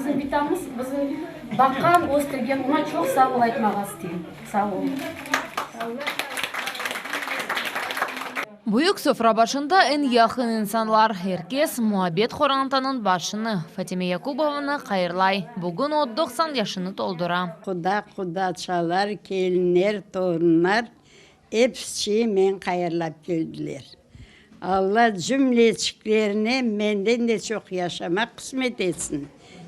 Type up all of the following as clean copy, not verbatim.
Bizim bitamız bizi baqqan, östürgen, oña çoq sağ ol aytmağa isteyim. Sağ ol. Büyük sofra başında eñ yaqın insanlar. Er kes muabbet qorantanıñ başını, Fatime Yakubovanı hayırlay. Bugün o, 90 yaşını toldura. Quda, qudaçalar, kelinler, torunlar, episi meni hayırlap keldiler. Alla cümleçiklerine menden de çoq yaşamaq qısmet etsin,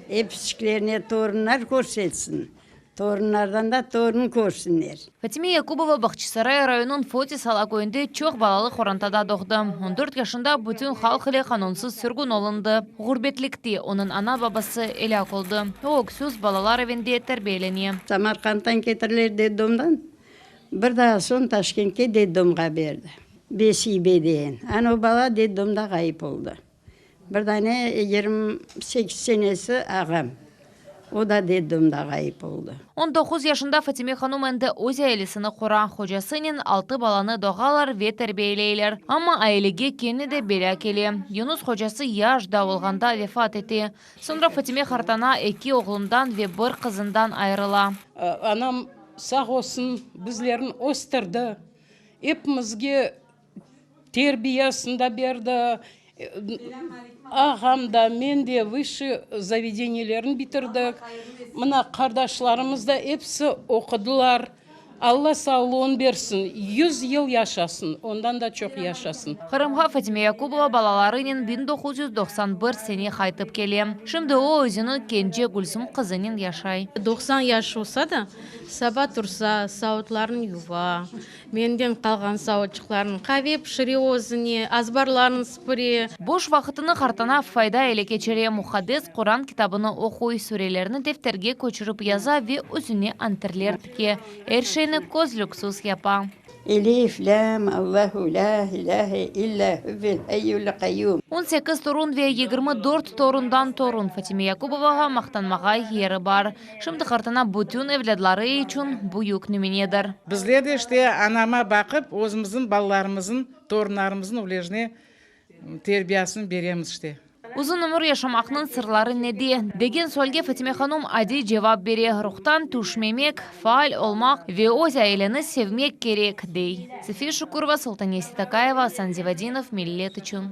episiçiklerine torunlar körsetsin. Torunlardan da torun körsinler. Fatime Yakubova Bağçasaray rayonınıñ Fotis Ala köyünde çoq balalı qorantada doğdı. On dört yaşında bütün halq ile qanunsız sürgün olundı. Ğurbetlikte onıñ ana-babası elâk oldı. O, öksüz balalar evinde terbiyelene. Samarqandtan ketirler detdomdan, bir daa soñ Taşkentke detdomğa berdi. Besibe degen. Ana o bala detdomda ğayıp oldı. Bir dane 28 senesi ağam, o da detdomda ğayıp oldı. 19 yaşında Fatime hanum endi öz ailesini qura. Hocasınen altı balanı doğalar ve terbiyeleyler. Amma ailege kene de belâ kele. Yunus hocası yaş da olğanda vefat ete. Soñra Fatime qartana eki oğlundan ve bir qızından ayırıla. Anam sağ olsun, bizlerni östürdi, epimizge terbiyesini da berdi. Ağam da, men de vısşiy zavedeniyelerni bitirdik. Mına qardaşlarımız da episi oqudılar. Alla sağlığın bersin, 100 yıl yaşasın, ondan da çoq yaşasın. Qırımğa Fatime Yakubova balalarınen 1991 sene qaytıp kele. Şimdi o özüniñ kence Gülsüm qızınen yaşay. 90 yaş olsa da, saba tursa, savutlarını yuva, menden qalğan savutçıqlarını, qave pişire özüne, azbarlarını süpüre. Boş vaqıtını qartana fayda ile keçire, muqaddes Quran kitabını oquy, surelerni defterge köçürip yaza ve özüne anterler tike. Er şeyni közlüksiz yapa. Elif, Lâm, Allahu lâ ilâhe illâ huvel hayyul qayyum. 18 torun ve 24 torundan torun Fatime Yakubovağa maqtanmağa yeri bar. Şimdi qartana bütün evlâdları içün büyük nümünedir. Bizler de işte anama baqıp, özümizniñ balalarımıznıñ, torunlarımıznıñ öylejine terbiyasını beremiz işte. Uzun ömür yaşamaqnıñ sırları nede? Degen sualge Fatime hanum adiy cevap bere, Ruhtan tüşmemek, faal olmaq ve öz aileni sevmek kerek, dey. Safiye Şukurova, Sultaniye Seytakayeva, Asan Zivadinov, Millet içün.